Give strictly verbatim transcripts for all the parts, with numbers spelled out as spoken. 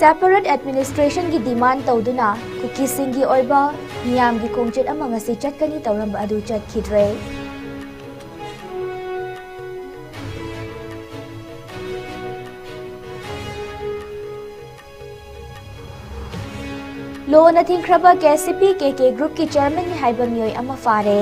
Separate administrationꯒꯤ demand ꯇꯧꯗꯨꯅ ꯀꯨꯀꯤꯁꯤꯡꯒꯤ ꯑꯣꯏꯕ ꯃꯤꯌꯥꯝꯒꯤ ꯈꯣꯡꯆꯠ ꯑꯃ ꯉꯁꯤ ꯆꯠꯀꯅꯤ ꯇꯧꯔꯝꯕ ꯑꯗꯨ ꯆꯠꯈꯤꯗ꯭ꯔꯦ꯫ ꯂꯣꯅ ꯊꯤꯡꯈ꯭ꯔꯕ ꯀꯦ ꯁꯤ ꯄꯤ ꯀꯦ ꯀꯦ groupꯀꯤ chairmanꯅꯤ ꯍꯥꯏꯕ ꯃꯤꯑꯣꯏ ꯑꯃ ꯐꯥꯔꯦ꯫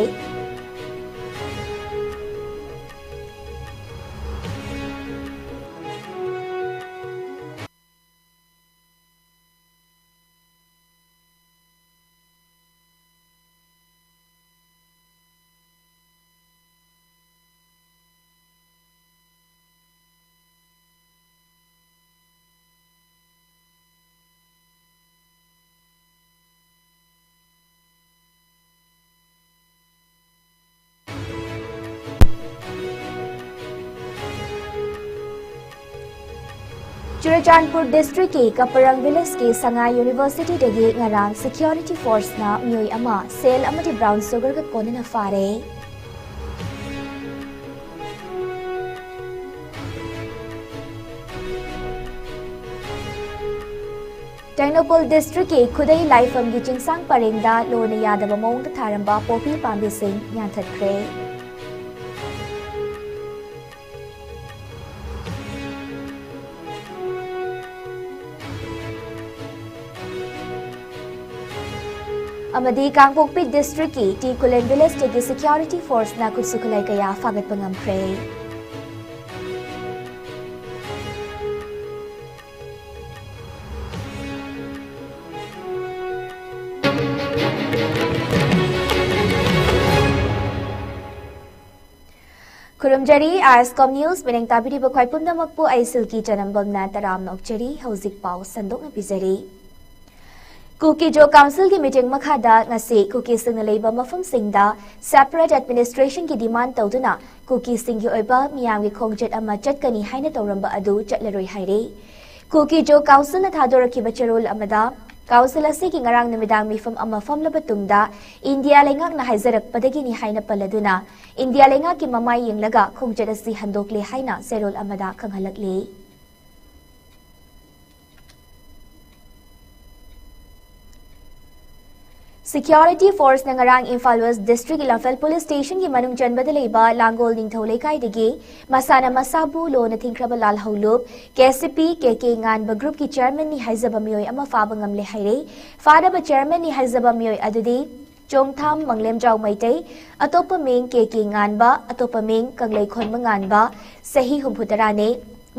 ꯆꯨꯔꯆꯥꯟꯄꯨꯔ districtꯀꯤ ꯀꯄꯔꯪ villageꯀꯤ ꯁꯉꯥꯏ universityꯗꯒꯤ ꯉꯔꯥꯡ security forceꯅ ꯃꯤꯑꯣꯏ ꯑꯃ ꯁꯦꯜ ꯑꯃꯗꯤ brown sugarꯒ ꯀꯣꯟꯅꯅ ꯐꯥꯔꯦ꯫ ꯇꯦꯡꯅꯧꯄꯜ districtꯀꯤ ꯈꯨꯗꯩ ꯂꯥꯏꯐꯝꯒꯤ ꯆꯤꯡꯁꯥꯡ ꯄꯔꯦꯡꯗ ꯂꯣꯅ ꯌꯥꯗꯕ ꯃꯑꯣꯡꯗ ꯊꯥꯔꯝꯕ ꯄꯣꯄꯤ ꯄꯥꯝꯕꯤꯁꯤꯡ ꯌꯥꯟꯊꯠꯈ꯭ꯔꯦ꯫ ꯑꯃꯗꯤ ꯀꯥꯡꯄꯣꯛꯄꯤ districtꯀꯤ ꯇꯤ ꯈꯨꯂꯦꯟ villageꯇꯒꯤ security forceꯅ ꯈꯨꯠꯁꯨ ꯈꯨꯠꯂꯥꯏ ꯀꯌꯥ ꯐꯥꯒꯠꯄ ꯉꯝꯈ꯭ꯔꯦ꯫ ꯈꯨꯔꯨꯝꯖꯔꯤ, ISCOM News ꯃꯤꯠꯌꯦꯡ ꯇꯥꯕꯤꯔꯤꯕ ꯈ꯭ꯋꯥꯏ ꯄꯨꯝꯅꯃꯛꯄꯨ ꯑꯩ ꯁꯤꯜꯀꯤ ꯆꯅꯝꯕꯝꯅ ꯇꯔꯥꯝꯅ ꯑꯣꯛꯆꯔꯤ꯫ ꯍꯧꯖꯤꯛ ꯄꯥꯎ ꯁꯟꯗꯣꯛꯅ ꯄꯤꯖꯔꯤ꯫ ꯀꯨꯀꯤꯖꯣ councilꯒꯤ meeting ꯃꯈꯥꯗ ꯉꯁꯤ ꯀꯨꯀꯤꯁꯤꯡꯅ ꯂꯩꯕ ꯃꯐꯝꯁꯤꯡꯗ separate administrationꯒꯤ demand ꯇꯧꯗꯨꯅ ꯀꯨꯀꯤꯁꯤꯡꯒꯤ ꯑꯣꯏꯕ ꯃꯤꯌꯥꯝꯒꯤ ꯈꯣꯡꯆꯠ ꯑꯃ ꯆꯠꯀꯅꯤ ꯍꯥꯏꯅ ꯇꯧꯔꯝꯕ ꯑꯗꯨ ꯆꯠꯂꯔꯣꯏ ꯍꯥꯏꯔꯦ꯫ ꯀꯨꯀꯤꯖꯣ councilꯅ ꯊꯥꯗꯣꯔꯛꯈꯤꯕ ꯆꯦꯔꯣꯜ ꯑꯃꯗ council ꯑꯁꯤꯒꯤ ꯉꯔꯥꯡ ꯅꯨꯃꯤꯗꯥꯡ ꯃꯤꯐꯝ ꯑꯃ ꯐꯝꯂꯕ ꯇꯨꯡꯗ ꯏꯟꯗꯤꯌꯥ ꯂꯩꯉꯥꯛꯅ ꯍꯥꯏꯖꯔꯛꯄꯗꯒꯤꯅꯤ ꯍꯥꯏꯅ ꯄꯜꯂꯗꯨꯅ ꯏꯟꯗꯤꯌꯥ ꯂꯩꯉꯥꯛꯀꯤ ꯃꯃꯥꯏ ꯌꯦꯡꯂꯒ ꯈꯣꯡꯆꯠ ꯑꯁꯤ ꯍꯟꯗꯣꯛꯂꯦ ꯍꯥꯏꯅ ꯆꯦꯔꯣꯜ ꯑꯃꯗ ꯈꯪꯍꯜꯂꯛꯂꯤ꯫ Security Force ꯅ ꯉꯔꯥꯡ ꯏꯝꯐꯥꯜ ꯋꯦꯁ ꯗꯤꯁꯇ꯭ꯔꯤꯛꯀꯤ ꯂꯝꯐꯦꯜ ꯄꯨꯂꯤꯁ ꯁ꯭ꯇꯦꯁꯟꯒꯤ ꯃꯅꯨꯡ ꯆꯟꯕꯗ ꯂꯩꯕ ꯂꯥꯡꯒꯣꯜ ꯅꯤꯡꯊꯧ ꯂꯩꯀꯥꯏꯗꯒꯤ ꯃꯁꯥꯅ ꯃꯁꯥꯕꯨ ꯂꯣꯅ ꯊꯤꯡꯈ꯭ꯔꯕ ꯂꯥꯜꯍꯧꯂꯨꯞ ꯀꯦ ꯁꯤ ꯄꯤ ꯀꯦ ꯀꯦ ꯉꯥꯟꯕ ꯒ꯭ꯔꯨꯞꯀꯤ ꯆꯤꯌꯔꯃꯦꯟꯅꯤ ꯍꯥꯏꯖꯕ ꯃꯤꯑꯣꯏ ꯑꯃ ꯐꯥꯕ ꯉꯝꯂꯦ ꯍꯥꯏꯔꯦ꯫ ꯐꯥꯔꯕ ꯆꯤꯌꯔꯃꯦꯟꯅꯤ ꯍꯥꯏꯖꯕ ꯃꯤꯑꯣꯏ ꯑꯗꯨꯗꯤ ꯆꯣꯡꯊꯥꯝ ꯃꯪꯂꯦꯝꯖꯥꯎ ꯃꯩꯇꯩ, ꯑꯇꯣꯞꯄ ꯃꯤꯡ ꯀꯦ ꯀꯦ ꯉꯥꯟꯕ, ꯑꯇꯣꯞꯄ ꯃꯤꯡ ꯀꯪꯂꯩꯈꯣꯟꯕ ꯉꯥꯟꯕ, ꯆꯍꯤ ꯍꯨꯝꯐꯨ ꯇꯔꯥꯅꯤ꯫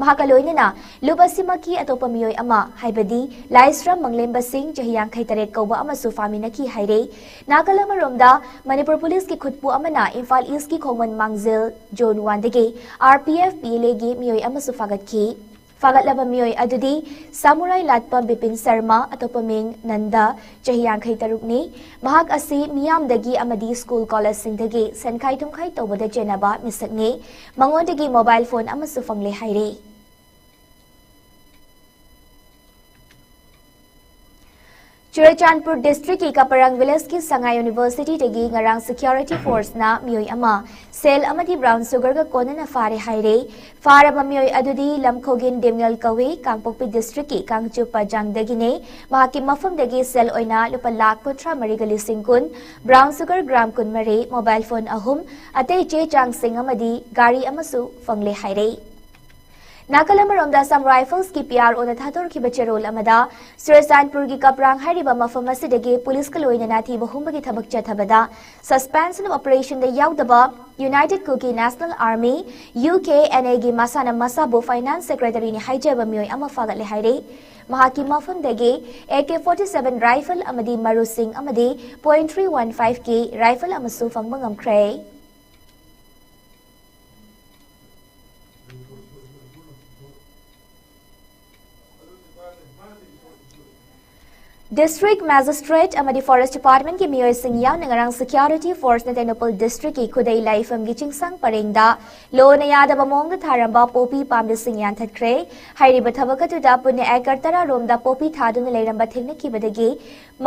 ꯃꯍꯥꯛꯀ ꯂꯣꯏꯅꯅ ꯂꯨꯞ ꯑꯁꯤꯃꯛꯀꯤ ꯑꯇꯣꯞꯄ ꯃꯤꯑꯣꯏ ꯑꯃ, ꯍꯥꯏꯕꯗꯤ ꯂꯥꯏꯁ꯭ꯔꯝ ꯃꯪꯂꯦꯝꯕ ꯁꯤꯡ, ꯆꯍꯤ ꯌꯥꯡꯈꯩ ꯇꯔꯦꯠ ꯀꯧꯕ ꯑꯃꯁꯨ ꯐꯥꯃꯤꯟꯅꯈꯤ ꯍꯥꯏꯔꯦ꯫ ꯅꯥꯀꯜ ꯑꯃꯔꯣꯝꯗ, ꯃꯅꯤꯄꯨꯔ ꯄꯨꯂꯤꯁꯀꯤ ꯈꯨꯠꯄꯨ ꯑꯃꯅ ꯏꯝꯐꯥꯜ ꯏꯁꯀꯤ ꯈꯣꯡꯃꯟ ꯃꯥꯡꯖꯤꯜ ꯖꯣꯟ ꯋꯥꯟꯗꯒꯤ R P F P L ꯑꯦꯒꯤ ꯃꯤꯑꯣꯏ ꯑꯃꯁꯨ ꯐꯥꯒꯠꯈꯤ꯫ ꯐꯥꯒꯠꯂꯕ ꯃꯤꯑꯣꯏ ꯑꯗꯨꯗꯤ ꯁꯥꯃꯨꯔꯥꯏ ꯂꯥꯠꯄꯝ ꯕꯤꯄꯤꯟ ꯁꯔꯃ, ꯑꯇꯣꯞꯄ ꯃꯤꯡ ꯅꯟꯗ, ꯆꯍꯤ ꯌꯥꯡꯈꯩ ꯇꯔꯨꯛꯅꯤ꯫ ꯃꯍꯥꯛ ꯑꯁꯤ ꯃꯤꯌꯥꯝꯗꯒꯤ ꯑꯃꯗꯤ ꯁ꯭ꯀꯨꯜ ꯀꯣꯂꯦꯖꯁꯤꯡꯗꯒꯤ ꯁꯦꯟꯈꯥꯏ ꯊꯨꯝꯈꯥꯏ ꯇꯧꯕꯗ ꯆꯦꯟꯅꯕ ꯃꯤꯁꯛꯅꯤ꯫ ꯃꯉꯣꯟꯗꯒꯤ ꯃꯣꯕꯥꯏꯜ ꯐꯣꯟ ꯑꯃꯁꯨ ꯐꯪꯂꯦ ꯍꯥꯏꯔꯤ꯫ ꯆꯨꯔꯆꯥꯟꯄꯨꯔ ꯗꯤꯁꯇ꯭ꯔꯤꯛꯀꯤ ꯀꯄꯔꯪ ꯚꯤꯂꯦꯖꯀꯤ ꯁꯉꯥꯏ ꯌꯨꯅꯤꯚꯔꯁꯤꯇꯤꯗꯒꯤ ꯉꯔꯥꯡ ꯁꯦꯀ꯭ꯌꯨꯔꯤꯇꯤ ꯐꯣꯔꯁꯅ ꯃꯤꯑꯣꯏ ꯑꯃ ꯁꯦꯜ ꯑꯃꯗꯤ ꯕ꯭ꯔꯥꯎꯟ ꯁꯨꯒꯔꯒ ꯀꯣꯟꯅꯅ ꯐꯥꯔꯦ ꯍꯥꯏꯔꯦ꯫ ꯐꯥꯔꯕ ꯃꯤꯑꯣꯏ ꯑꯗꯨꯗꯤ ꯂꯝꯈꯣꯒꯤꯟ ꯗꯦꯃꯤꯌꯦꯜ ꯀꯧꯏ, ꯀꯥꯡꯄꯣꯛꯄꯤ ꯗꯤꯁꯇ꯭ꯔꯤꯛꯀꯤ ꯀꯥꯡꯆꯨꯞ ꯄꯖꯥꯡꯗꯒꯤꯅꯦ꯫ ꯃꯍꯥꯛꯀꯤ ꯃꯐꯝꯗꯒꯤ ꯁꯦꯜ ꯑꯣꯏꯅ ꯂꯨꯄꯥ ꯂꯥꯈ ꯀꯨꯟꯊ꯭ꯔꯥ ꯃꯔꯤꯒ ꯂꯤꯁꯤꯡ ꯀꯨꯟ, ꯕ꯭ꯔꯥꯎꯟ ꯁꯨꯒꯔ ꯒ꯭ꯔꯥꯝ ꯀꯨꯟꯃꯔꯤ, ꯃꯣꯕꯥꯏꯜ ꯐꯣꯟ ꯑꯍꯨꯝ, ꯑꯇꯩ ꯆꯦ ꯆꯥꯡꯁꯤꯡ ꯑꯃꯗꯤ ꯒꯥꯔꯤ ꯑꯃꯁꯨ ꯐꯪꯂꯦ ꯍꯥꯏꯔꯦ꯫ ꯅꯥꯀꯜ ꯑꯃꯔꯣꯝꯗ ꯑꯁꯥꯝ ꯔꯥꯏꯐꯜꯁꯀꯤ ꯄꯤ ꯑꯥꯔ ꯑꯣꯅ ꯊꯥꯗꯣꯔꯛꯈꯤꯕ ꯆꯦꯔꯣꯜ ꯑꯃꯗ, ꯆꯨꯔꯆꯥꯟꯄꯨꯔꯒꯤ ꯀꯄ꯭ꯔꯥꯡ ꯍꯥꯏꯔꯤꯕ ꯃꯐꯝ ꯑꯁꯤꯗꯒꯤ ꯄꯨꯂꯤꯁꯀ ꯂꯣꯏꯅꯅ ꯊꯤꯕ ꯍꯨꯝꯕꯒꯤ ꯊꯕꯛ ꯆꯠꯊꯕꯗ, suspension of operationꯗ ꯌꯥꯎꯗꯕ United Kuki National Army, U K N ꯑꯦꯒꯤ ꯃꯁꯥꯅ ꯃꯁꯥꯕꯨ finance secretaryꯅꯤ ꯍꯥꯏꯖꯕ ꯃꯤꯑꯣꯏ ꯑꯃ ꯐꯥꯒꯠꯂꯦ ꯍꯥꯏꯔꯤ꯫ ꯃꯍꯥꯛꯀꯤ ꯃꯐꯝꯗꯒꯤ A K forty seven rifle ꯑꯃꯗꯤ ꯃꯔꯨꯁꯤꯡ ꯑꯃꯗꯤ point three one five K rifle ꯑꯃꯁꯨ ꯐꯪꯕ ꯉꯝꯈ꯭ꯔꯦ꯫ District Magistrate ꯑꯃꯗꯤ Forest Departmentꯀꯤ ꯃꯤꯑꯣꯏꯁꯤꯡ ꯌꯥꯎꯅ ꯉꯔꯥꯡ Security Forceꯅ ꯇꯦꯡꯅꯧꯄꯜ Districtꯀꯤ ꯈꯨꯗꯩ ꯂꯥꯏꯐꯝꯒꯤ ꯆꯤꯡꯁꯥꯡ ꯄꯔꯦꯡꯗ ꯂꯣꯅ ꯌꯥꯗꯕ ꯃꯑꯣꯡꯗ ꯊꯥꯔꯝꯕ ꯄꯣꯄꯤ ꯄꯥꯝꯕꯤꯁꯤꯡ ꯌꯥꯟꯊꯠꯈ꯭ꯔꯦ꯫ ꯍꯥꯏꯔꯤꯕ ꯊꯕꯛ ꯑꯗꯨꯗ ꯄꯨꯟꯅ acre ꯇꯔꯥ ꯔꯣꯝꯗ ꯄꯣꯄꯤ ꯊꯥꯗꯨꯅ ꯂꯩꯔꯝꯕ ꯊꯦꯡꯅꯈꯤꯕꯗꯒꯤ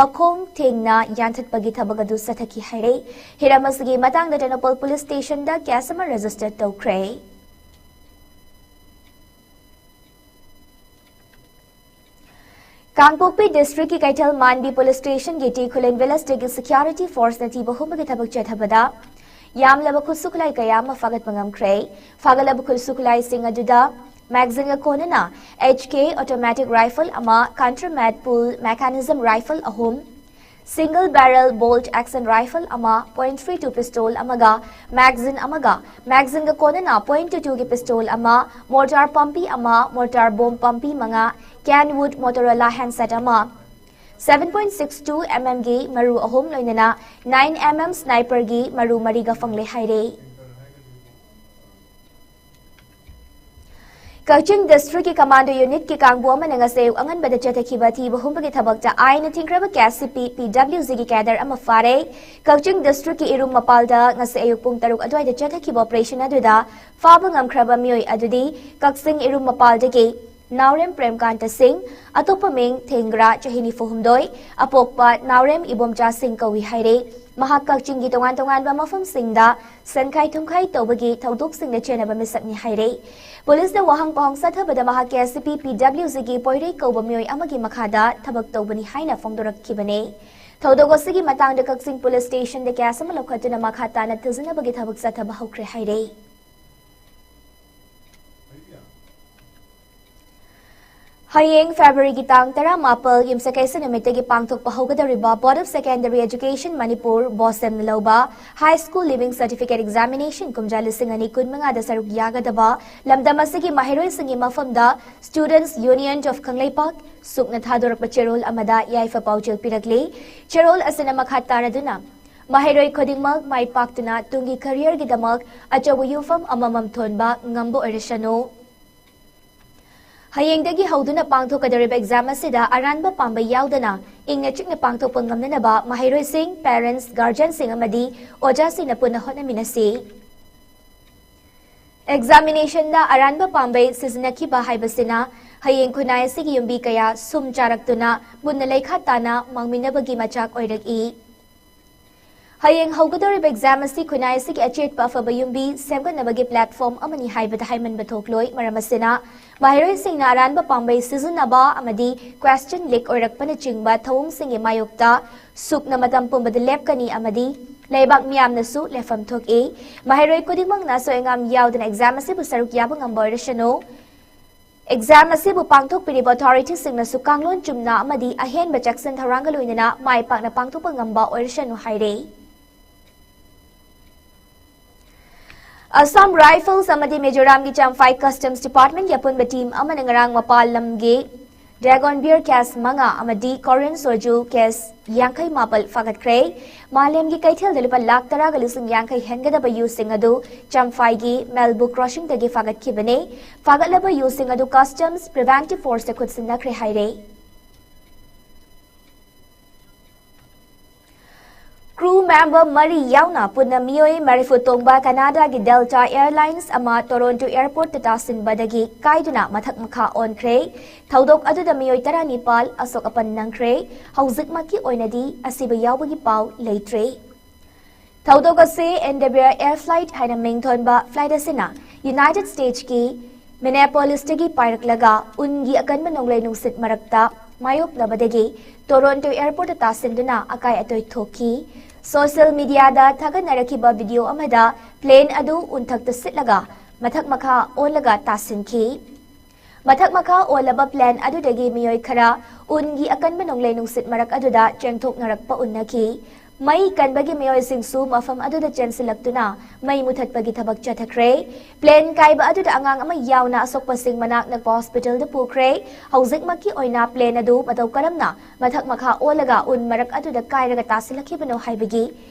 ꯃꯈꯣꯡ ꯊꯦꯡꯅ ꯌꯥꯟꯊꯠꯄꯒꯤ ꯊꯕꯛ ꯑꯗꯨ ꯆꯠꯊꯈꯤ ꯍꯥꯏꯔꯦ꯫ ꯍꯤꯔꯝ ꯑꯁꯤꯒꯤ ꯃꯇꯥꯡꯗ ꯇꯦꯡꯅꯧꯄꯜ Police Stationꯗ case ꯑꯃ register ꯇꯧꯈ꯭ꯔꯦ꯫ ꯀꯥꯡꯄꯣꯛꯄꯤ ꯗꯤꯁꯇ꯭ꯔꯤꯛꯀꯤ ꯀꯩꯊꯦꯜ ꯃꯥꯟꯕꯤ ꯄꯨꯂꯤꯁ ꯁ꯭ꯇꯦꯁꯟꯒꯤ ꯇꯤ ꯈꯨꯂꯦꯟ ꯚꯤꯂꯦꯖꯇꯒꯤ ꯁꯦꯀ꯭ꯌꯨꯔꯤꯇꯤ ꯐꯣꯔꯁꯅ ꯊꯤꯕ ꯍꯨꯝꯕꯒꯤ ꯊꯕꯛ ꯆꯠꯊꯕꯗ ꯌꯥꯝꯂꯕ ꯈꯨꯠꯁꯨ ꯈꯨꯠꯂꯥꯏ ꯀꯌꯥ ꯑꯃ ꯐꯥꯒꯠꯄ ꯉꯝꯈ꯭ꯔꯦ꯫ ꯐꯥꯒꯠꯂꯕ ꯈꯨꯠꯁꯨ ꯈꯨꯠꯂꯥꯏꯁꯤꯡ ꯑꯗꯨꯗ ꯃꯦꯒꯥꯖꯤꯟꯒ ꯀꯣꯟꯅꯅ ꯑꯦꯆ ꯀꯦ ꯑꯣꯇꯣꯃꯦꯇꯤꯛ ꯔꯥꯏꯐꯜ ꯑꯃ, ꯀꯥꯎꯟꯇꯔ ꯃꯦꯠ ꯄꯨꯜ ꯃꯦꯀꯥꯅꯤꯖꯝ ꯔꯥꯏꯐꯜ ꯑꯍꯨꯝ, ꯁꯤꯡꯒꯜ ꯕꯦꯔꯦꯜ ꯕꯣꯜꯠ ꯑꯦꯛꯁꯟ ꯔꯥꯏꯐꯜ ꯑꯃ, ꯄꯣꯏꯟꯠ ꯊ꯭ꯔꯤ ꯇꯨ ꯄꯤꯁꯇꯣꯜ ꯑꯃꯒ ꯃꯦꯒꯥꯖꯤꯟ ꯑꯃꯒ, ꯃꯦꯒꯥꯖꯤꯟꯒ ꯀꯣꯟꯅꯅ ꯄꯣꯏꯟꯠ ꯇꯨ ꯇꯨꯒꯤ ꯄꯤꯁꯇꯣꯜ ꯑꯃ, ꯃꯣꯔꯇꯥꯔ ꯄꯝꯄꯤ ꯑꯃ, ꯃꯣꯔꯇꯥꯔ ꯕꯣꯝ ꯄꯝꯄꯤ ꯃꯉꯥ, ꯀꯦꯟꯋꯨꯗ ꯃꯣꯇꯣꯔꯣꯂꯥ ꯍꯦꯟꯗꯁꯦꯠ ꯑꯃ, seven point six two M ꯑꯦꯝꯒꯤ ꯃꯔꯨ ꯑꯍꯨꯝ, ꯂꯣꯏꯅꯅ ꯅꯥꯏꯟ ꯑꯦꯝ ꯑꯦꯝ ꯁ꯭ꯅꯥꯏꯄꯔꯒꯤ ꯃꯔꯨ ꯃꯔꯤꯒ ꯐꯪꯂꯦ ꯍꯥꯏꯔꯦ꯫ ꯀꯛꯆꯤꯡ ꯗꯤꯁꯇ꯭ꯔꯤꯛꯀꯤ ꯀꯃꯥꯟꯗꯣ ꯌꯨꯅꯤꯠꯀꯤ ꯀꯥꯡꯕꯨ ꯑꯃꯅ ꯉꯁꯤ ꯑꯌꯨꯛ ꯑꯉꯟꯕꯗ ꯆꯠꯊꯈꯤꯕ ꯊꯤꯕ ꯍꯨꯝꯕꯒꯤ ꯊꯕꯛꯇ ꯑꯥꯏꯟꯅ ꯊꯤꯡꯈ꯭ꯔꯕ ꯀꯦ ꯑꯦꯁ ꯁꯤ ꯄꯤ ꯄꯤ ꯗꯕ꯭ꯂꯤꯎ ꯖꯤꯒꯤ ꯀꯦꯗꯔ ꯑꯃ ꯐꯥꯔꯦ꯫ ꯀꯛꯆꯤꯡ ꯗꯤꯁꯇ꯭ꯔꯤꯛꯀꯤ ꯏꯔꯨꯝ ꯃꯄꯥꯜꯗ ꯉꯁꯤ ꯑꯌꯨꯛ ꯄꯨꯡ ꯇꯔꯨꯛ ꯑꯗꯨꯋꯥꯏꯗ ꯆꯠꯊꯈꯤꯕ ꯑꯣꯄꯔꯦꯁꯟ ꯑꯗꯨꯗ ꯐꯥꯕ ꯉꯝꯈ꯭ꯔꯕ ꯃꯤꯑꯣꯏ ꯑꯗꯨꯗꯤ ꯀꯛꯆꯤꯡ ꯏꯔꯨꯝ ꯃꯄꯥꯜꯗꯒꯤ ꯅꯥꯎꯔꯦꯝ ꯄ꯭ꯔꯦꯝꯀꯥꯟꯇ ꯁꯤꯡ, ꯑꯇꯣꯞꯄ ꯃꯤꯡ ꯊꯦꯡꯒ꯭ꯔꯥ, ꯆꯍꯤ ꯅꯤꯐꯨ ꯍꯨꯝꯗꯣꯏ, ꯑꯄꯣꯛꯄ ꯅꯥꯎꯔꯦꯝ ꯏꯕꯣꯝꯆꯥ ꯁꯤꯡ ꯀꯧꯏ ꯍꯥꯏꯔꯦ꯫ ꯃꯍꯥꯛ ꯀꯛꯆꯤꯡꯒꯤ ꯇꯣꯉꯥꯟ ꯇꯣꯉꯥꯟꯕ ꯃꯐꯝꯁꯤꯡꯗ ꯁꯟꯈꯥꯏ ꯊꯨꯝꯈꯥꯏ ꯇꯧꯕꯒꯤ ꯊꯧꯗꯣꯛꯁꯤꯡꯗ ꯆꯦꯟꯅꯕ ꯃꯤꯁꯛꯅꯤ ꯍꯥꯏꯔꯦ꯫ ꯄꯨꯂꯤꯁꯅ ꯋꯥꯍꯪ ꯄꯥꯎꯍꯪ ꯆꯠꯊꯕꯗ ꯃꯍꯥꯛ ꯀꯦ ꯑꯦꯁ ꯁꯤ ꯄꯤ ꯄꯤ ꯗꯕ꯭ꯂꯤꯎ ꯖꯤꯒꯤ ꯄꯣꯏꯔꯩ ꯀꯧꯕ ꯃꯤꯑꯣꯏ ꯑꯃꯒꯤ ꯃꯈꯥꯗ ꯊꯕꯛ ꯇꯧꯕꯅꯤ ꯍꯥꯏꯅ ꯐꯣꯡꯗꯣꯔꯛꯈꯤꯕꯅꯦ꯫ ꯊꯧꯗꯣꯛ ꯑꯁꯤꯒꯤ ꯃꯇꯥꯡꯗ ꯀꯛꯆꯤꯡ ꯄꯨꯂꯤꯁ ꯁ꯭ꯇꯦꯁꯟꯗ ꯀꯦꯁ ꯑꯃ ꯂꯧꯈꯠꯇꯨꯅ ꯃꯈꯥ ꯇꯥꯅ ꯊꯤꯖꯤꯟꯅꯕꯒꯤ ꯊꯕꯛ ꯆꯠꯊꯕ ꯍꯧꯈ꯭ꯔꯦ ꯍꯥꯏꯔꯦ꯫ ꯍꯌꯦꯡ ꯐꯦꯕ꯭ꯔꯨꯋꯥꯔꯤꯒꯤ ꯇꯥꯡ ꯇꯔꯥꯃꯥꯄꯜ, ꯌꯨꯝꯁꯀꯩꯁ ꯅꯨꯃꯤꯠꯇꯒꯤ ꯄꯥꯡꯊꯣꯛꯄ ꯍꯧꯒꯗꯧꯔꯤꯕ Board of Secondary Education Manipur, ꯕꯣꯁꯦꯝꯅ ꯂꯧꯕ High School Leaving Certificate Examination ꯀꯨꯝꯖꯥ ꯂꯤꯁꯤꯡ ꯑꯅꯤ ꯀꯨꯟꯃꯉꯥꯗ ꯁꯔꯨꯛ ꯌꯥꯒꯗꯕ ꯂꯝꯗꯝ ꯑꯁꯤꯒꯤ ꯃꯍꯩꯔꯣꯏꯁꯤꯡꯒꯤ ꯃꯐꯝꯗ Students Union of ꯀꯪꯂꯩꯄꯥꯛ, ꯁꯨꯛꯅ ꯊꯥꯗꯣꯔꯛꯄ ꯆꯦꯔꯣꯜ ꯑꯃꯗ ꯌꯥꯏꯐ ꯄꯥꯎꯖꯦꯜ ꯄꯤꯔꯛꯂꯤ꯫ ꯆꯦꯔꯣꯜ ꯑꯁꯤꯅ ꯃꯈꯥ ꯇꯥꯔꯗꯨꯅ ꯃꯍꯩꯔꯣꯏ ꯈꯨꯗꯤꯡꯃꯛ ꯃꯥꯏ ꯄꯥꯛꯇꯨꯅ ꯇꯨꯡꯒꯤ careerꯒꯤꯗꯃꯛ ꯑꯆꯧꯕ ꯌꯨꯝꯐꯝ ꯑꯃꯃꯝ ꯊꯣꯟꯕ ꯉꯝꯕ ꯑꯣꯏꯔꯁꯅꯨ꯫ ꯍꯌꯦꯡꯗꯒꯤ ꯍꯧꯗꯨꯅ ꯄꯥꯡꯊꯣꯛꯀꯗꯧꯔꯤꯕ exam ꯑꯁꯤꯗ ꯑꯔꯥꯟꯕ ꯄꯥꯝꯕꯩ ꯌꯥꯎꯗꯅ ꯏꯪꯅ ꯆꯤꯛꯅ ꯄꯥꯡꯊꯣꯛꯄ ꯉꯝꯅꯅꯕ ꯃꯍꯩꯔꯣꯏꯁꯤꯡ, parents, guardianꯁꯤꯡ ꯑꯃꯗꯤ ꯑꯣꯖꯥꯁꯤꯡꯅ ꯄꯨꯟꯅ ꯍꯣꯠꯅꯃꯤꯟꯅꯁꯤ꯫ Examinationꯗ ꯑꯔꯥꯟꯕ ꯄꯥꯝꯕꯩ ꯁꯤꯖꯤꯟꯅꯈꯤꯕ ꯍꯥꯏꯕꯁꯤꯅ ꯍꯌꯦꯡ ꯈꯨꯟꯅꯥꯏ ꯑꯁꯤꯒꯤ ꯌꯨꯝꯕꯤ ꯀꯌꯥ ꯁꯨꯝ ꯆꯥꯔꯛꯇꯨꯅ ꯃꯨꯟꯅ ꯂꯩꯈꯥ ꯇꯥꯅ ꯃꯥꯡꯃꯤꯟꯅꯕꯒꯤ ꯃꯆꯥꯛ ꯑꯣꯏꯔꯛꯏ꯫ ꯍꯌꯦꯡ ꯍꯧꯒꯗꯧꯔꯤꯕ ꯑꯦꯛꯖꯥꯝ ꯑꯁꯤ ꯈꯨꯟꯅꯥꯏ ꯑꯁꯤꯒꯤ ꯑꯆꯦꯠꯄ ꯑꯐꯕ ꯌꯨꯝꯕꯤ ꯁꯦꯝꯒꯠꯅꯕꯒꯤ ꯄ꯭ꯂꯦꯠꯐꯣꯔꯝ ꯑꯃꯅꯤ ꯍꯥꯏꯕꯗ ꯍꯥꯏꯃꯟꯕ ꯊꯣꯛꯂꯣꯏ꯫ ꯃꯔꯝ ꯑꯁꯤꯅ, ꯃꯍꯩꯔꯣꯏꯁꯤꯡꯅ ꯑꯔꯥꯟꯕ ꯄꯥꯝꯕꯩ ꯁꯤꯖꯤꯟꯅꯕ ꯑꯃꯗꯤ ꯀ꯭ꯋꯦꯁꯆꯟ ꯂꯤꯛ ꯑꯣꯏꯔꯛꯄꯅꯆꯤꯡꯕ ꯊꯧꯑꯣꯡꯁꯤꯡꯒꯤ ꯃꯥꯌꯣꯛꯇ ꯁꯨꯛꯅ ꯃꯇꯝ ꯄꯨꯝꯕꯗ ꯂꯦꯞꯀꯅꯤ ꯑꯃꯗꯤ ꯂꯩꯕꯥꯛ ꯃꯤꯌꯥꯝꯅꯁꯨ ꯂꯦꯞꯐꯝ ꯊꯣꯛꯏ꯫ ꯃꯍꯩꯔꯣꯏ ꯈꯨꯗꯤꯡꯃꯛꯅ ꯑꯁꯣꯏ ꯑꯉꯥꯝ ꯌꯥꯎꯗꯅ ꯑꯦꯛꯖꯥꯝ ꯑꯁꯤꯕꯨ ꯁꯔꯨꯛ ꯌꯥꯕ ꯉꯝꯕ ꯑꯣꯏꯔꯁꯅꯨ꯫ ꯑꯦꯛꯖꯥꯝ ꯑꯁꯤꯕꯨ ꯄꯥꯡꯊꯣꯛꯄꯤꯔꯤꯕ ꯑꯣꯊꯣꯔꯤꯇꯤꯁꯤꯡꯅꯁꯨ ꯀꯥꯡꯂꯣꯟ ꯆꯨꯝꯅ ꯑꯃꯗꯤ ꯑꯍꯦꯟꯕ ꯆꯦꯛꯁꯤꯟ ꯊꯧꯔꯥꯡꯒ ꯂꯣꯏꯅꯅ ꯃꯥꯏ ꯄꯥꯛꯅ ꯄꯥꯡꯊꯣꯛꯄ ꯉꯝꯕ ꯑꯣꯏꯔꯁꯅꯨ ꯍꯥꯏꯔꯦ꯫ ꯑꯁꯥꯝ ꯔꯥꯏꯐꯜꯁ ꯑꯃꯗꯤ ꯃꯤꯖꯣꯔꯥꯝꯒꯤ ꯆꯝꯐꯥꯏ ꯀꯁꯇꯝꯁ ꯗꯤꯄꯥꯔꯠꯃꯦꯟꯒꯤ ꯑꯄꯨꯟꯕ ꯇꯤꯝ ꯑꯃꯅ ꯉꯔꯥꯡ ꯃꯄꯥꯟ ꯂꯝꯒꯤ ꯗ꯭ꯔꯦꯒꯣꯟ ꯕꯤꯌꯔ ꯀꯦꯁ ꯃꯉꯥ ꯑꯃꯗꯤ ꯀꯣꯔꯤꯌꯟ ꯁꯣꯖꯨ ꯀꯦꯁ ꯌꯥꯡꯈꯩ ꯃꯥꯄꯜ ꯐꯥꯒꯠꯈ꯭ꯔꯦ꯫ ꯃꯥꯂꯦꯝꯒꯤ ꯀꯩꯊꯦꯜꯗ ꯂꯨꯄꯥ ꯂꯥꯈ ꯇꯔꯥꯒ ꯂꯤꯁꯤꯡ ꯌꯥꯡꯈꯩ ꯍꯦꯟꯒꯗꯕ ꯌꯨꯁꯤꯡ ꯑꯗꯨ ꯆꯝꯐꯥꯏꯒꯤ ꯃꯦꯜꯕꯨ ꯀ꯭ꯔꯣꯁꯤꯡꯗꯒꯤ ꯐꯥꯒꯠꯈꯤꯕꯅꯤ꯫ ꯐꯥꯒꯠꯂꯕ ꯌꯨꯁꯤꯡ ꯑꯗꯨ ꯀꯁꯇꯝꯁ ꯄ꯭ꯔꯤꯚꯦꯟꯇꯤꯚ ꯐꯣꯔꯁꯇ ꯈꯨꯠꯁꯤꯟꯅꯈ꯭ꯔꯦ ꯍꯥꯏꯔꯦ꯫ ꯀ꯭ꯔꯨ ꯃꯦꯝꯕꯔ ꯃꯔꯤ ꯌꯥꯎꯅ ꯄꯨꯟꯅ ꯃꯤꯑꯣꯏ ꯃꯔꯤꯐꯨ ꯇꯣꯡꯕ ꯀꯅꯥꯗꯥꯒꯤ ꯗꯦꯜꯇꯥ ꯑꯦꯌꯔꯂꯥꯏꯟꯁ ꯑꯃ ꯇꯣꯔꯣꯟꯇꯣ ꯑꯦꯌꯔꯄꯣꯔꯠꯇ ꯇꯥꯁꯤꯟꯕꯗꯒꯤ ꯀꯥꯏꯗꯨꯅ ꯃꯊꯛ ꯃꯈꯥ ꯑꯣꯟꯈ꯭ꯔꯦ꯫ ꯊꯧꯗꯣꯛ ꯑꯗꯨꯗ ꯃꯤꯑꯣꯏ ꯇꯔꯥꯅꯤꯄꯥꯜ ꯑꯁꯣꯛ ꯑꯄꯟ ꯅꯪꯈ꯭ꯔꯦ꯫ ꯍꯧꯖꯤꯛꯃꯛꯀꯤ ꯑꯣꯏꯅꯗꯤ ꯑꯁꯤꯕ ꯌꯥꯎꯕꯒꯤ ꯄꯥꯎ ꯂꯩꯇ꯭ꯔꯤ꯫ ꯊꯧꯗꯣꯛ ꯑꯁꯤ ꯑꯦꯟꯗꯦꯕꯤꯌꯔ ꯑꯦꯌꯔ ꯐ꯭ꯂꯥꯏꯠ ꯍꯥꯏꯅ ꯃꯤꯡ ꯊꯣꯟꯕ ꯐ꯭ꯂꯥꯏꯠ ꯑꯁꯤꯅ ꯌꯨꯅꯥꯏꯇꯦꯗ ꯁ꯭ꯇꯦꯠꯁꯀꯤ ꯃꯤꯅꯦꯄꯣꯂꯤꯁꯇꯒꯤ ꯄꯥꯏꯔꯛꯂꯒ ꯎꯟꯒꯤ ꯑꯀꯟꯕ ꯅꯣꯡꯂꯩ ꯅꯨꯡꯁꯤꯠ ꯃꯔꯛꯇ ꯃꯥꯌꯣꯛꯅꯕꯗꯒꯤ ꯇꯣꯔꯣꯟꯇꯣ ꯑꯦꯌꯔꯄꯣꯔꯠꯇ ꯇꯥꯁꯤꯟꯗꯨꯅ ꯑꯀꯥꯏ ꯑꯇꯣꯏ ꯊꯣꯛꯈꯤ꯫ ꯁꯣꯁꯤꯌꯦꯜ ꯃꯤꯗꯤꯌꯥꯗ ꯊꯥꯒꯠꯅꯔꯛꯈꯤꯕ ꯚꯤꯗꯤꯑꯣ ꯑꯃꯗ ꯄ꯭ꯂꯦꯟ ꯑꯗꯨ ꯎꯟꯊꯛꯇ ꯁꯤꯠꯂꯒ ꯃꯊꯛ ꯃꯈꯥ ꯑꯣꯜꯂꯒ ꯇꯥꯁꯤꯟꯈꯤ꯫ ꯃꯊꯛ ꯃꯈꯥ ꯑꯣꯜꯂꯕ ꯄ꯭ꯂꯦꯟ ꯑꯗꯨꯗꯒꯤ ꯃꯤꯑꯣꯏ ꯈꯔ ꯎꯟꯒꯤ ꯑꯀꯟꯕ ꯅꯣꯡꯂꯩ ꯅꯨꯡꯁꯤꯠ ꯃꯔꯛ ꯑꯗꯨꯗ ꯆꯦꯟꯊꯣꯛꯅꯔꯛꯄ ꯎꯅꯈꯤ꯫ ꯃꯩ ꯀꯟꯕꯒꯤ ꯃꯤꯑꯣꯏꯁꯤꯡꯁꯨ ꯃꯐꯝ ꯑꯗꯨꯗ ꯆꯦꯟꯁꯤꯜꯂꯛꯇꯨꯅ ꯃꯩ ꯃꯨꯊꯠꯄꯒꯤ ꯊꯕꯛ ꯆꯠꯊꯈ꯭ꯔꯦ꯫ ꯄ꯭ꯂꯦꯟ ꯀꯥꯏꯕ ꯑꯗꯨꯗ ꯑꯉꯥꯡ ꯑꯃ ꯌꯥꯎꯅ ꯑꯁꯣꯛꯄꯁꯤꯡ ꯃꯅꯥꯛ ꯅꯛꯄ ꯍꯣꯁꯄꯤꯇꯥꯜꯗ ꯄꯨꯈ꯭ꯔꯦ꯫ ꯍꯧꯖꯤꯛꯃꯛꯀꯤ ꯑꯣꯏꯅ ꯄ꯭ꯂꯦꯟ ꯑꯗꯨ ꯃꯇꯧ ꯀꯔꯝꯅ ꯃꯊꯛ ꯃꯈꯥ ꯑꯣꯜꯂꯒ ꯎꯟ ꯃꯔꯛ ꯑꯗꯨꯗ ꯀꯥꯏꯔꯒ ꯇꯥꯁꯤꯜꯂꯛꯈꯤꯕꯅꯣ ꯍꯥꯏꯕꯒꯤ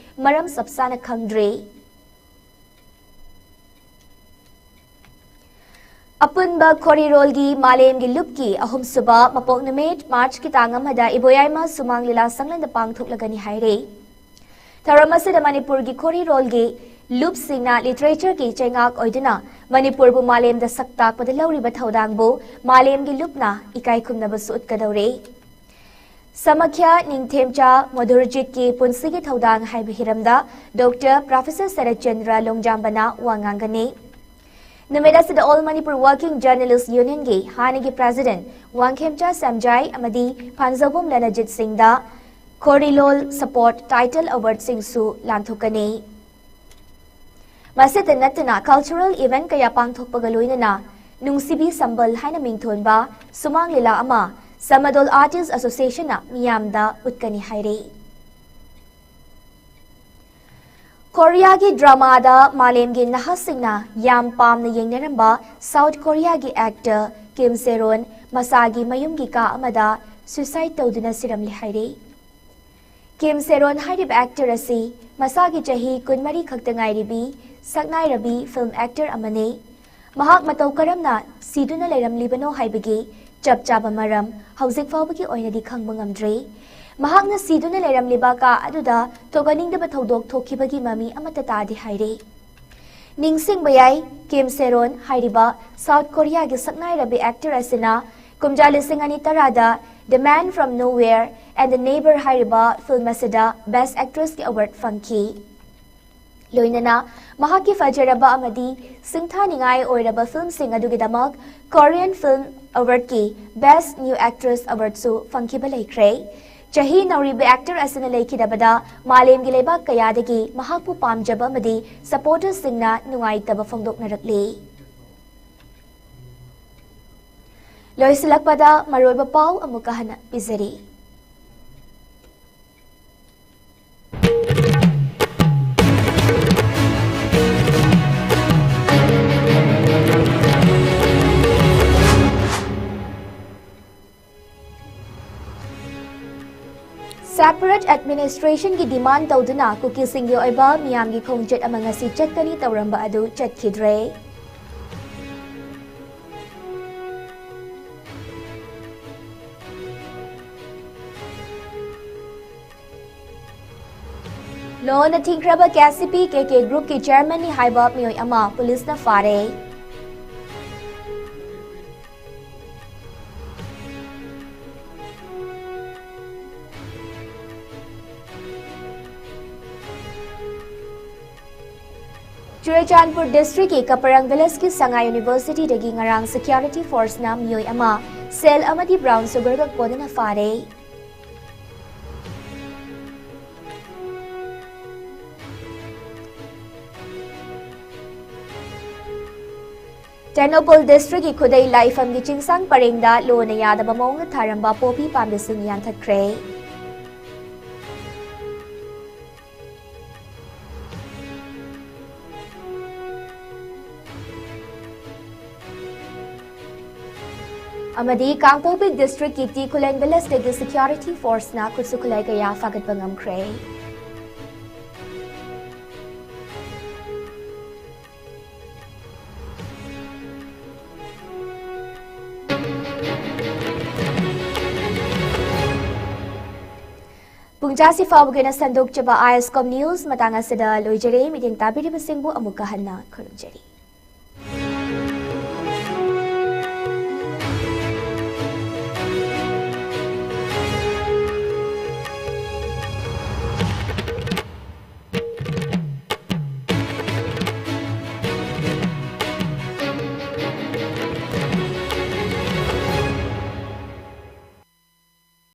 ꯃꯔꯝ ꯆꯞ ꯆꯥꯅ ꯈꯪꯗ꯭ꯔꯤ꯫ ꯑꯄꯨꯟꯕ ꯈꯣꯔꯤꯔꯣꯜꯒꯤ ꯃꯥꯂꯦꯝꯒꯤ ꯂꯨꯞꯀꯤ ꯑꯍꯨꯝꯁꯨꯕ ꯃꯄꯣꯛ ꯅꯨꯃꯤꯠ ꯃꯥꯔꯆꯀꯤ ꯇꯥꯡ ꯑꯃꯗ ꯏꯕꯣꯌꯥꯏꯃ ꯁꯨꯃꯥꯡ ꯂꯤꯂꯥ ꯁꯪꯂꯦꯟꯗ ꯄꯥꯡꯊꯣꯛꯂꯒꯅꯤ ꯍꯥꯏꯔꯦ꯫ ꯊꯧꯔꯝ ꯑꯁꯤꯗ ꯃꯅꯤꯄꯨꯔꯒꯤ ꯈꯣꯔꯤꯔꯣꯜꯒꯤ ꯂꯨꯞꯁꯤꯡꯅ ꯂꯤꯇꯔꯦꯆꯔꯒꯤ ꯆꯩꯉꯥꯛ ꯑꯣꯏꯗꯨꯅ ꯃꯅꯤꯄꯨꯔꯕꯨ ꯃꯥꯂꯦꯝꯗ ꯁꯛ ꯇꯥꯛꯄꯗ ꯂꯧꯔꯤꯕ ꯊꯧꯗꯥꯡꯕꯨ ꯃꯥꯂꯦꯝꯒꯤ ꯂꯨꯞꯅ ꯏꯀꯥꯏ ꯈꯨꯝꯅꯕꯁꯨ ꯎꯠꯀꯗꯧꯔꯤ꯫ ꯁꯃꯈ꯭ꯌꯥ ꯅꯤꯡꯊꯦꯝꯆꯥ ꯃꯙꯨꯔꯖꯤꯠꯀꯤ ꯄꯨꯟꯁꯤꯒꯤ ꯊꯧꯗꯥꯡ ꯍꯥꯏꯕ ꯍꯤꯔꯝꯗ ꯗꯣꯛꯇꯔ ꯄ꯭ꯔꯣꯐꯦꯁꯔ ꯁꯔꯠꯆꯟꯗ꯭ꯔ ꯂꯣꯡꯖꯥꯝꯕꯅ ꯋꯥ ꯉꯥꯡꯒꯅꯤ꯫ ꯅꯨꯃꯤꯠ ꯑꯁꯤꯗ All Manipur Working Journalist Unionꯒꯤ ꯍꯥꯟꯅꯒꯤ President ꯋꯥꯡꯈꯦꯝꯆꯥ ꯁꯦꯝꯖꯥꯏ ꯑꯃꯗꯤ ꯐꯥꯟꯖꯧꯕꯝ ꯂꯅꯖꯤꯠ ꯁꯤꯡꯗ ꯈꯣꯔꯤꯂꯣꯜ Support Title Awardꯁꯤꯡꯁꯨ ꯂꯥꯟꯊꯣꯛꯀꯅꯤ꯫ ꯃꯁꯤꯇ ꯅꯠꯇꯅ cultural event ꯀꯌꯥ ꯄꯥꯡꯊꯣꯛꯄꯒ ꯂꯣꯏꯅꯅ ꯅꯨꯡꯁꯤꯕꯤ ꯁꯝꯕꯜ ꯍꯥꯏꯅ ꯃꯤꯡꯊꯣꯟꯕ ꯁꯨꯃꯥꯡ ꯂꯤꯂꯥ ꯑꯃ ꯁꯃꯗꯣꯜ Artist Associationꯅ ꯃꯤꯌꯥꯝꯗ ꯎꯠꯀꯅꯤ ꯍꯥꯏꯔꯤ꯫ ꯀꯣꯔꯤꯌꯥꯒꯤ dramaꯗ ꯃꯥꯂꯦꯝꯒꯤ ꯅꯍꯥꯁꯤꯡꯅ ꯌꯥꯝ ꯄꯥꯝꯅ ꯌꯦꯡꯅꯔꯝꯕ South Koreaꯒꯤ actor ꯀꯤꯝ ꯁꯦꯔꯣꯟ ꯃꯁꯥꯒꯤ ꯃꯌꯨꯝꯒꯤ ꯀꯥ ꯑꯃꯗ suicide ꯇꯧꯗꯨꯅ ꯁꯤꯔꯝꯂꯦ ꯍꯥꯏꯔꯤ꯫ ꯀꯤꯝ ꯁꯦꯔꯣꯟ ꯍꯥꯏꯔꯤꯕ actor ꯑꯁꯤ ꯃꯁꯥꯒꯤ ꯆꯍꯤ ꯀꯨꯟꯃꯔꯤ ꯈꯛꯇ ꯉꯥꯏꯔꯤꯕꯤ ꯁꯛꯅꯥꯏꯔꯕꯤ film actor ꯑꯃꯅꯤ꯫ ꯃꯍꯥꯛ ꯃꯇꯧ ꯀꯔꯝꯅ ꯁꯤꯗꯨꯅ ꯂꯩꯔꯝꯂꯤꯕꯅꯣ ꯍꯥꯏꯕꯒꯤ ꯆꯞ ꯆꯥꯕ ꯃꯔꯝ ꯍꯧꯖꯤꯛ ꯐꯥꯎꯕꯒꯤ ꯑꯣꯏꯅꯗꯤ ꯈꯪꯕ ꯉꯝꯗ꯭ꯔꯤ꯫ ꯃꯍꯥꯛꯅ ꯁꯤꯗꯨꯅ ꯂꯩꯔꯝꯂꯤꯕ ꯀꯥ ꯑꯗꯨꯗ ꯊꯣꯛꯍꯟꯅꯤꯡꯗꯕ ꯊꯧꯗꯣꯛ ꯊꯣꯛꯈꯤꯕꯒꯤ ꯃꯃꯤ ꯑꯃꯠꯇ ꯇꯥꯗꯦ ꯍꯥꯏꯔꯤ꯫ ꯅꯤꯡꯁꯤꯡꯕ ꯌꯥꯏ, ꯀꯤꯝ ꯁꯦꯔꯣꯟ ꯍꯥꯏꯔꯤꯕ South Koreaꯒꯤ ꯁꯛꯅꯥꯏꯔꯕꯤ actor ꯑꯁꯤꯅ ꯀꯨꯝꯖꯥ ꯂꯤꯁꯤꯡ ꯑꯅꯤ ꯇꯔꯥꯗ The Man from Nowhere and The Neighbor ꯍꯥꯏꯔꯤꯕ film ꯑꯁꯤꯗ Best Actressꯀꯤ award ꯐꯪꯈꯤ꯫ ꯂꯣꯏꯅꯅ ꯃꯍꯥꯛꯀꯤ ꯐꯖꯔꯕ ꯑꯃꯗꯤ ꯁꯤꯡꯊꯥꯅꯤꯡꯉꯥꯏ ꯑꯣꯏꯔꯕ filmꯁꯤꯡ ꯑꯗꯨꯒꯤꯗꯃꯛ Korean Film Awardꯀꯤ Best New Actress awardꯁꯨ ꯐꯪꯈꯤꯕ ꯂꯩꯈ꯭ꯔꯦ꯫ ꯆꯍꯤ ꯅꯧꯔꯤꯕ actor ꯑꯁꯤꯅ ꯂꯩꯈꯤꯗꯕꯗ ꯃꯥꯂꯦꯝꯒꯤ ꯂꯩꯕꯥꯛ ꯀꯌꯥꯗꯒꯤ ꯃꯍꯥꯛꯄꯨ ꯄꯥꯝꯖꯕ ꯑꯃꯗꯤ supporterꯁꯤꯡꯅ ꯅꯨꯡꯉꯥꯏꯇꯕ ꯐꯣꯡꯗꯣꯛꯅꯔꯛꯂꯤ꯫ ꯂꯣꯏꯁꯤꯜꯂꯛꯄꯗ ꯃꯔꯨꯑꯣꯏꯕ ꯄꯥꯎ ꯑꯃꯨꯛꯀ ꯍꯟꯅ ꯄꯤꯖꯔꯤ꯫ Separate administrationꯒꯤ demand ꯇꯧꯗꯨꯅ ꯀꯨꯀꯤꯁꯤꯡꯒꯤ ꯑꯣꯏꯕ ꯃꯤꯌꯥꯝꯒꯤ ꯈꯣꯡꯆꯠ ꯑꯃ ꯉꯁꯤ ꯆꯠꯀꯅꯤ ꯇꯧꯔꯝꯕ ꯑꯗꯨ ꯆꯠꯈꯤꯗ꯭ꯔꯦ꯫ ꯂꯣꯟꯅ ꯊꯤꯡꯈ꯭ꯔꯕ ꯀꯦ ꯁꯤ ꯄꯤ ꯀꯦ ꯀꯦ groupꯀꯤ chairmanꯅꯤ ꯍꯥꯏꯕ ꯃꯤꯑꯣꯏ ꯑꯃ ꯄꯨꯂꯤꯁꯅ ꯐꯥꯔꯦ꯫ ꯆꯨꯔꯆꯥꯟꯄꯨꯔ ꯗꯤꯁꯇ꯭ꯔꯤꯛꯀꯤ ꯀꯄꯔꯪ ꯚꯤꯂꯦꯖꯀꯤ ꯁꯉꯥꯏ ꯌꯨꯅꯤꯚꯔꯁꯤꯇꯤꯗꯒꯤ ꯉꯔꯥꯡ ꯁꯦꯀ꯭ꯌꯨꯔꯤꯇꯤ ꯐꯣꯔꯁꯅ ꯃꯤꯑꯣꯏ ꯑꯃ ꯁꯦꯜ ꯑꯃꯗꯤ ꯕ꯭ꯔꯥꯎꯟ ꯁꯨꯒꯔꯒ ꯀꯣꯟꯅꯅ ꯐꯥꯔꯦ꯫ ꯇꯦꯡꯅꯧꯄꯜ ꯗꯤꯁꯇ꯭ꯔꯤꯛꯀꯤ ꯈꯨꯗꯩ ꯂꯥꯏꯐꯝꯒꯤ ꯆꯤꯡꯁꯥꯡ ꯄꯔꯦꯡꯗ ꯂꯣꯅ ꯌꯥꯗꯕ ꯃꯑꯣꯡꯗ ꯊꯥꯔꯝꯕ ꯄꯣꯄꯤ ꯄꯥꯝꯕꯤꯁꯤꯡ ꯌꯥꯟꯊꯠꯈ꯭ꯔꯦ꯫ ꯑꯃꯗꯤ ꯀꯥꯡꯄꯣꯛꯄꯤ ꯗꯤꯁꯇ꯭ꯔꯤꯛꯀꯤ ꯇꯤ ꯈꯨꯂꯦꯟ ꯚꯤꯂꯦꯖꯇꯒꯤ ꯁꯦꯀ꯭ꯌꯨꯔꯤꯇꯤ ꯐꯣꯔꯁꯅ ꯈꯨꯠꯁꯨ ꯈꯨꯠꯂꯥꯏ ꯀꯌꯥ ꯐꯥꯒꯠꯄ ꯉꯝꯈ꯭ꯔꯦ꯫ ꯄꯨꯡꯖꯥꯁꯤ ꯐꯥꯎꯕꯒꯤ ꯑꯣꯏꯅ ꯁꯟꯗꯣꯛꯆꯕ ꯑꯥꯏ ꯑꯦꯁ ꯀꯣꯝ ꯅ꯭ꯌꯨꯁ ꯃꯇꯥꯡ ꯑꯁꯤꯗ ꯂꯣꯏꯖꯔꯦ꯫ ꯃꯤꯠꯌꯦꯡ ꯇꯥꯕꯤꯔꯤꯕꯁꯤꯡꯕꯨ ꯑꯃꯨꯛꯀ ꯍꯟꯅ ꯈꯨꯔꯨꯝꯖꯔꯤ꯫